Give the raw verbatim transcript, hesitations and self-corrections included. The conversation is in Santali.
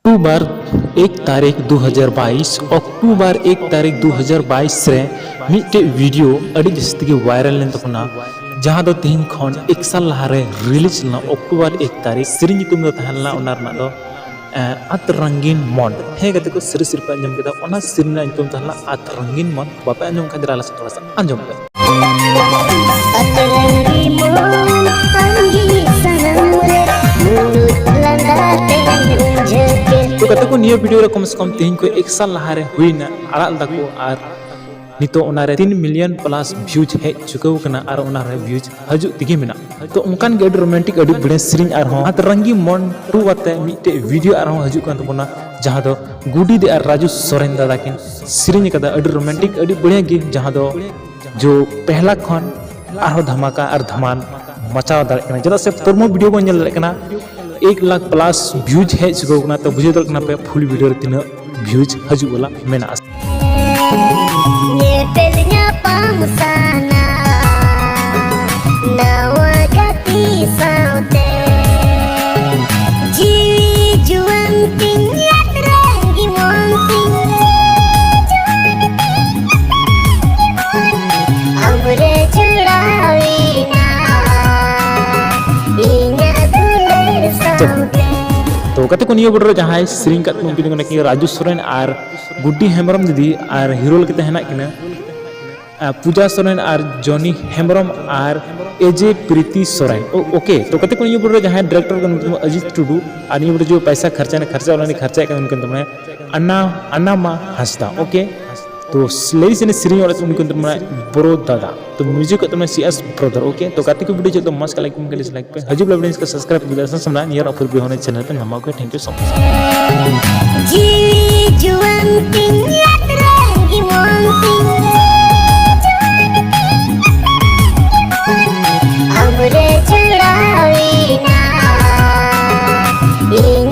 ᱚᱠᱴᱳᱵᱟᱨ ᱮᱠ ᱛᱟᱹᱨᱤᱠᱷ ᱫᱩ ᱦᱟᱡᱟᱨ ᱵᱟᱭᱤᱥ, ᱚᱠᱴᱳᱵᱟᱨ ᱮᱠ ᱛᱟᱹᱨᱤᱠᱷ ᱫᱩ ᱦᱟᱡᱟᱨ ᱵᱟᱭᱤᱥ ᱨᱮ ᱢᱤᱫᱴᱮᱡ ᱵᱷᱤᱰᱤᱭᱳ ᱟᱹᱰᱤ ᱡᱟᱹᱥᱛᱤ ᱜᱮ ᱵᱷᱟᱭᱨᱟᱞ ᱞᱮᱱ ᱛᱟᱵᱚᱱᱟ, ᱡᱟᱦᱟᱸ ᱫᱚ ᱛᱮᱦᱮᱧ ᱠᱷᱚᱱ ᱮᱠ ᱥᱟᱞ ᱞᱟᱦᱟᱨᱮ ᱨᱤᱞᱤᱡᱽ ᱞᱮᱱᱟ, ᱚᱠᱴᱳᱵᱟᱨ ᱮᱠ ᱛᱟᱹᱨᱤᱠᱷ᱾ ᱥᱮᱨᱮᱧ ᱧᱩᱛᱩᱢ ᱫᱚ ᱛᱟᱦᱮᱸ ᱞᱮᱱᱟ ᱚᱱᱟ ᱨᱮᱱᱟᱜ ᱫᱚ, ᱮᱸ, ᱟᱛ ᱨᱚᱝᱜᱤᱱ ᱢᱚᱱ᱾ ᱦᱮᱸ ᱜᱟᱛᱮ ᱠᱚ, ᱥᱟᱹᱨᱤ ᱥᱟᱹᱨᱤ ᱯᱮ ᱟᱸᱡᱚᱢ ᱠᱮᱫᱟ, ᱚᱱᱟ ᱥᱮᱨᱮᱧ ᱨᱮᱱᱟᱜ ᱧᱩᱛᱩᱢ ᱛᱟᱦᱮᱸ ᱞᱮᱱᱟ ᱟᱛ ᱨᱚᱝᱜᱤᱱ ᱢᱚᱱ᱾ ᱵᱟᱯᱮ ᱟᱸᱡᱚᱢ ᱠᱷᱟᱱ ᱫᱮᱞᱟ ᱞᱟᱥᱟ ᱞᱟᱥᱟ ᱟᱸᱡᱚᱢ ᱯᱮ᱾ ᱟᱛᱨᱟᱝᱜᱤ ᱢᱚᱱ ᱟᱢᱜᱮ ᱥᱟᱱᱟᱢ ᱨᱮ ᱢᱩᱲᱩᱫ ᱞᱟᱸᱫᱟ ᱛᱮ ᱩᱸᱡᱷᱟᱹ ᱠᱮᱫ᱾ ᱛᱚ ᱜᱟᱛᱮ ᱠᱚ, ᱱᱤᱭᱟᱹ ᱵᱷᱤᱰᱤᱭᱳ ᱨᱮ ᱠᱚᱢ ᱥᱮ ᱠᱚᱢ ᱛᱮᱦᱮᱧ ᱠᱷᱚᱱ ᱮᱠ ᱥᱟᱞ ᱞᱟᱦᱟ ᱨᱮ ᱦᱩᱭᱱᱟ ᱟᱲᱟᱜ ᱞᱮᱫᱟ ᱠᱚ, ᱟᱨ ᱱᱤᱛᱚᱜ ᱚᱱᱟᱨᱮ ᱛᱤᱱ ᱢᱤᱞᱤᱭᱚᱱ ᱯᱞᱟᱥ ᱵᱷᱤᱭᱩᱡᱽ ᱦᱮᱡ ᱪᱩᱠᱟᱹᱣ ᱠᱟᱱᱟ ᱟᱨ ᱚᱱᱟᱨᱮ ᱵᱷᱤᱭᱩᱡᱽ ᱦᱤᱡᱩᱜ ᱛᱮᱜᱮ ᱢᱮᱱᱟᱜᱼᱟ᱾ ᱛᱚ ᱚᱱᱠᱟᱱ ᱜᱮ ᱟᱹᱰᱤ ᱨᱳᱢᱟᱱᱴᱤᱠ, ᱟᱹᱰᱤ ᱵᱮᱲᱮ ᱥᱮᱨᱮᱧ ᱟᱨᱦᱚᱸ ᱟᱛᱨᱟᱝᱜᱤ ᱢᱚᱱ ᱴᱩ ᱟᱛᱮ ᱢᱤᱫᱴᱮᱡ ᱵᱷᱤᱰᱤᱭᱳ ᱟᱨᱦᱚᱸ ᱦᱤᱡᱩᱜ ᱠᱟᱱ ᱛᱟᱵᱚᱱᱟ, ᱡᱟᱦᱟᱸ ᱫᱚ ᱜᱩᱰᱤ ᱫᱮ ᱟᱨ ᱨᱟᱡᱩ ᱥᱚᱨᱮᱱ ᱫᱟᱫᱟ ᱠᱤᱱ ᱥᱮᱨᱮᱧ ᱟᱠᱟᱫᱟ᱾ ᱟᱹᱰᱤ ᱨᱳᱢᱟᱱᱴᱤᱠ, ᱟᱹᱰᱤ ᱵᱮᱲᱮ ᱜᱮ, ᱡᱟᱦᱟᱸ ᱫᱚ ᱡᱚ ᱯᱮᱦᱞᱟ ᱠᱷᱚᱱ ᱟᱨᱦᱚᱸ ᱫᱷᱟᱢᱟᱠᱟ ᱟᱨ ᱫᱷᱟᱢᱟᱞ ᱢᱟᱪᱟᱣ ᱫᱟᱲᱮᱭᱟᱜ ᱠᱟᱱᱟ, ᱪᱮᱫᱟᱜ ᱥᱮ ᱯᱨᱳᱢᱳ ᱵᱷᱤᱰᱤᱭᱳ ᱵᱚᱱ ᱧᱮᱞ ᱫᱟᱲᱮᱭᱟᱜ ᱠᱟᱱᱟ, ᱮᱠ ᱞᱟᱠᱷ ᱯᱞᱟᱥ ᱵᱷᱤᱭᱩᱡᱽ ᱦᱮᱡ ᱪᱩᱠᱟᱹᱣ ᱠᱟᱱᱟ᱾ ᱛᱚ ᱵᱩᱡᱷᱟᱹᱣ ᱫᱟᱲᱮᱭᱟᱜ ᱠᱟᱱᱟ ᱯᱮ ᱯᱷᱩᱞ ᱵᱷᱤᱰᱤᱭᱳ ᱨᱮ ᱛᱤᱱᱟᱹᱜ ᱵᱷᱤᱭᱩᱡᱽ ᱦᱤᱡᱩᱜ ᱵᱚᱞᱟ ᱢᱮᱱᱟᱜᱼᱟ᱾ ᱧᱮᱯᱮᱞ ᱧᱟᱯᱟᱢ ᱥᱟᱱᱟ ᱱᱟᱣᱟ ᱜᱟᱛᱮ ᱥᱟᱶᱛᱮ, ᱡᱤᱣᱤ ᱡᱩᱣᱟᱹᱱ ᱛᱤᱧ ᱟᱛᱨᱟᱝᱜᱤ ᱢᱚᱱ ᱛᱤᱧ, ᱡᱤᱣᱤ ᱡᱩᱣᱟᱹᱱ ᱛᱤᱧ ᱟᱛᱨᱟᱝᱜᱤ ᱢᱚᱱ ᱟᱢᱨᱮ ᱡᱩᱲᱟᱣᱮᱱᱟ ᱤᱧᱟᱹᱜ ᱫᱩᱞᱟᱹᱲ ᱥᱟᱶᱛᱮ᱾ ᱛᱚ ᱜᱟᱛᱮ ᱠᱚ, ᱱᱤᱭᱟᱹ ᱵᱷᱤᱰᱤᱭᱳ ᱨᱮ ᱡᱟᱦᱟᱸᱭ ᱥᱮᱨᱮᱧ ᱠᱟᱫ ᱠᱚ, ᱩᱱᱠᱤᱱ ᱫᱚ ᱠᱟᱱᱟ ᱠᱤᱱ ᱨᱟᱡᱩ ᱥᱚᱨᱮᱱ ᱟᱨ ᱜᱩᱰᱰᱤ ᱦᱮᱢᱵᱨᱚᱢ ᱫᱤᱫᱤ, ᱟᱨ ᱦᱤᱨᱳ ᱞᱮᱠᱟᱛᱮ ᱦᱮᱱᱟᱜ ᱠᱤᱱᱟ, ᱟᱨ ᱯᱩᱡᱟ ᱥᱚᱨᱮᱱ ᱟᱨ ᱡᱚᱱᱤ ᱦᱮᱢᱵᱨᱚᱢ ᱟᱨ ᱮᱡᱮ ᱯᱨᱤᱛᱤ ᱥᱚᱨᱮᱱ᱾ ᱳ-, ᱳᱠᱮ, ᱛᱚ ᱜᱟᱛᱮ ᱠᱚ, ᱱᱤᱭᱟᱹ ᱵᱷᱤᱰᱤᱭᱳ ᱨᱮ ᱡᱟᱦᱟᱸᱭ ᱰᱤᱨᱮᱠᱴᱚᱨ ᱠᱟᱱᱟ, ᱩᱱᱤ ᱫᱚ ᱟᱡᱤᱛ ᱴᱩᱰᱩ, ᱟᱨ ᱱᱤᱭᱟᱹ ᱵᱷᱤᱰᱤᱭᱳ ᱨᱮ ᱡᱚ ᱯᱚᱭᱥᱟ ᱠᱷᱚᱨᱪᱟ ᱨᱮᱱᱟᱜ ᱠᱷᱚᱨᱪᱟ ᱚᱱᱟ ᱨᱮᱱᱟᱜ ᱠᱷᱚᱨᱪᱟ ᱠᱟᱱᱟ, ᱩᱱᱤ ᱠᱟᱱ ᱛᱟᱵᱚᱱᱟᱭ ᱟᱱᱟ, ᱟᱱᱟᱢᱟ ᱦᱟᱸᱥᱫᱟ᱾ ᱳᱠᱮ, ᱛᱚ ᱞᱤᱨᱤᱠᱥ ᱨᱮᱱᱟᱜ ᱥᱮᱨᱮᱧ ᱚᱞ ᱠᱟᱛᱮ ᱩᱱᱤ ᱠᱟᱱ ᱛᱟᱵᱚᱱᱟᱭ ᱵᱨᱳ ᱫᱟᱫᱟ, ᱛᱚ ᱢᱤᱭᱩᱡᱤᱠ ᱠᱟᱛᱮ ᱢᱮᱱᱟᱜᱼᱟ ᱥᱤ ᱮᱥ ᱵᱨᱟᱫᱟᱨ᱾ ᱳᱠᱮ, ᱛᱚ ᱜᱟᱛᱮ ᱠᱚ, ᱵᱷᱤᱰᱤᱭᱳ ᱪᱮᱫ ᱫᱚ ᱢᱚᱡᱽ ᱠᱟ ᱞᱟᱭᱤᱠ ᱠᱚᱢᱮᱱᱴ ᱠᱟᱛᱮ ᱞᱟᱭᱤᱠ ᱯᱮ᱾ ᱦᱤᱡᱩᱜ ᱞᱟᱹᱜᱤᱫ ᱠᱚ ᱥᱟᱵᱥᱠᱨᱟᱭᱤᱵ ᱠᱮᱫᱟ, ᱥᱟᱱᱟᱢ ᱱᱤᱭᱟᱹ ᱨᱟᱯᱩᱨ ᱵᱤᱦᱚᱱᱮ ᱪᱮᱱᱮᱞ ᱯᱮ ᱱᱟᱢᱟ ᱠᱚ᱾ Thank you so much. ᱡᱤᱣᱤ ᱡᱩᱣᱟᱹᱱ ᱛᱤᱧ ᱟᱛᱨᱟᱝᱜᱤ ᱢᱚᱱ ᱛᱤᱧ, ᱡᱤᱣᱤ ᱡᱩᱣᱟᱹᱱ ᱛᱤᱧ ᱟᱛᱨᱟᱝᱜᱤ ᱢᱚᱱ ᱟᱢᱨᱮ ᱡᱩᱲᱟᱣᱮᱱᱟ ᱤᱧ